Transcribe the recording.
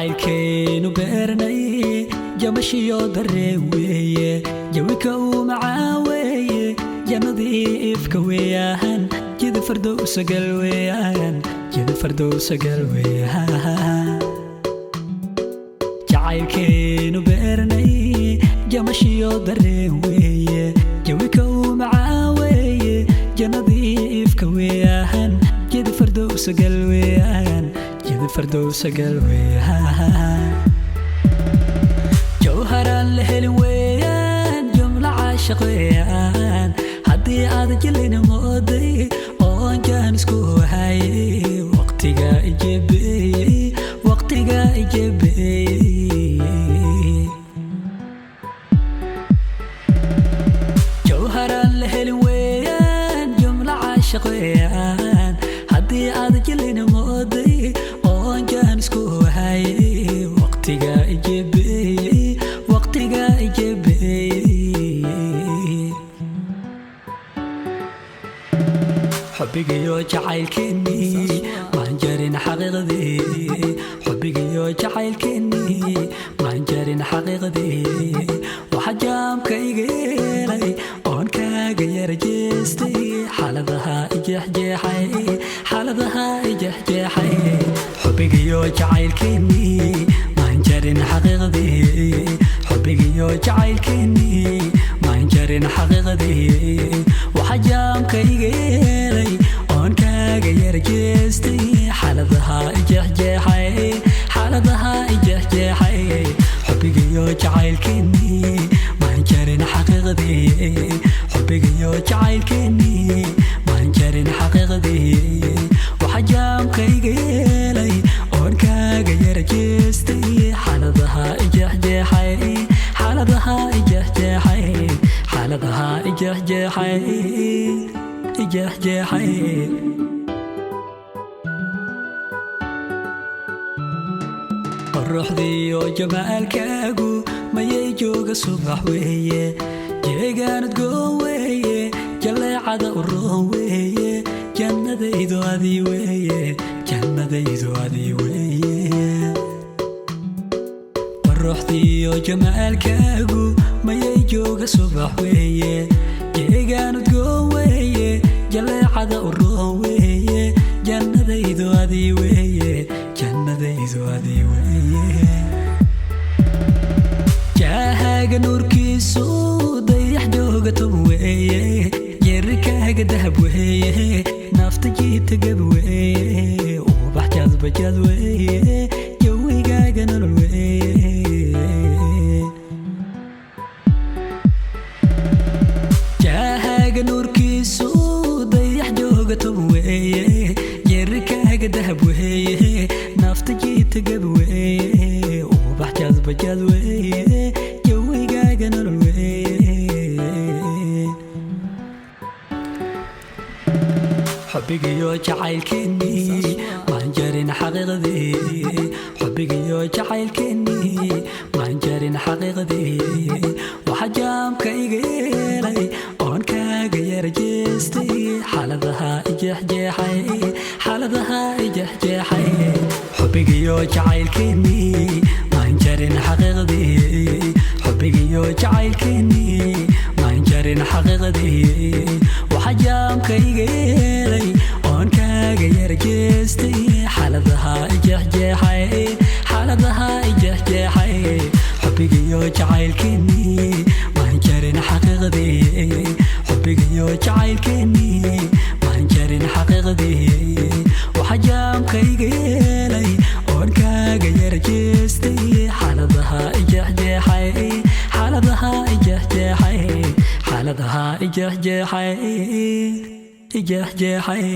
Jacaylkaynu beernay jamashiyo dareen weeye, jawika uu macaan weeye, jannadii ifka weeyaan, jida fardowsagal weeyaan, jida fardowsagal weeyaan. Jacaylkaynu beernay jamashiyo dareen weeye, jawika uu macaan weeye, jannadii ifka weeyaan, jida fardowsagal weeyaan, jida fardowsagal weeyaan. Jawharaan la helin weeyaan, jumla caashiq weeyaan. Haddii aad jilin mooday oon jaan isku hayay, waqtiga ijebeeyey, waqtiga ijebeeyey. Jawharaan la helin weeyaan, jumla caashiq weeyaan. Haddii aad jilin mooday oon jaan isku hayay, waqtiga ijebeeyey, waqtiga ijebeeyey. Xubbigiyo jacaylkeennii maan jarin xaqiiqdii, xubbigiyo jacaylkeennii maan jarin xaqiiqdii. Waxa jaamka iga yeelay oon kaaga yara jeestay, xaaladaha ijeexjeexay, xaaladaha ijeexjeexay. Xubbigiyo jacaylkeennii maan jarin xaqiiqdii, xubbigiyo jacaylkeennii maan jarin xaqiiqdii. Waxa jaamka iga yeelay oon kaaga yara jeestay, xaaladaha ijeexjeexay, xaaladaha ijeexjeexay. Xubbigiyo jacaylkeennii maan jarin xaqiiqdii, xubbigiyo jacaylkeennii maan jarin xaqiiqdii. Waxa jaamka iga yeelay oon kaaga yara jeestay, xaaladaha ijeexjeexay, xaaladaha ijeexjeexay, xaaladaha ijeexjeexay, ijeexjeexay. Quruxdiiyo jamaalkaagu mayay jooga subax weeye, jeegaanad goon weeye, jaleecada u roon weeye, jannadaydu adii weeye, jannadaydu adii weeye. Quruxdiiyo jamaalkaagu mayay jooga subax weeye, jeegaanad goon weeye, jaleecada u roon weeye, jannadaydu adii weeye, jannadaydu adii weeye. Jaahaaga nuurkiisu dayax jooga tob weeye, jeerikaaga dahab weeye, nafta jiita gab weeye, ubax jadbajad weeye, jawigaaga nolol weeye. Jaahaaga nuurkiisu dayax jooga tob weeye, jeerikaaga dahab weeye, nafta jiita gab weeye, ubax jadbajad weeye, jawigaaga nolol weeye. Xubbigiyo jacaylkeennii maan jarin xaqiiqdii, xubbigiyo jacaylkeennii maan jarin xaqiiqdii. Waxa jaamka iga yeelay oon kaaga yara jeestay, xaaladaha ijeexjeexay, xaaladaha ijeexjeexay. Xubbigiyo jacaylkeennii maan jarin xaqiiqdii, xubbigiyo jacaylkeennii maan jarin xaqiiqdii. Waxa jaamka iga yeelay oon kaaga yara jeestay, xaaladaha ijeexjeexay, xaaladaha ijeexjeexay. Xubbigiyo jacaylkeennii maan jarin xaqiiqdii, xubbigiyo jacaylkeennii maan jarin xaqiiqdii. Waxa jaamka iga yeelay oon kaaga yara jeestay, xaaladaha ijeexjeexay, xaaladaha ijeexjeexay, xaaladaha ijeexjeexay, ijeexjeexay.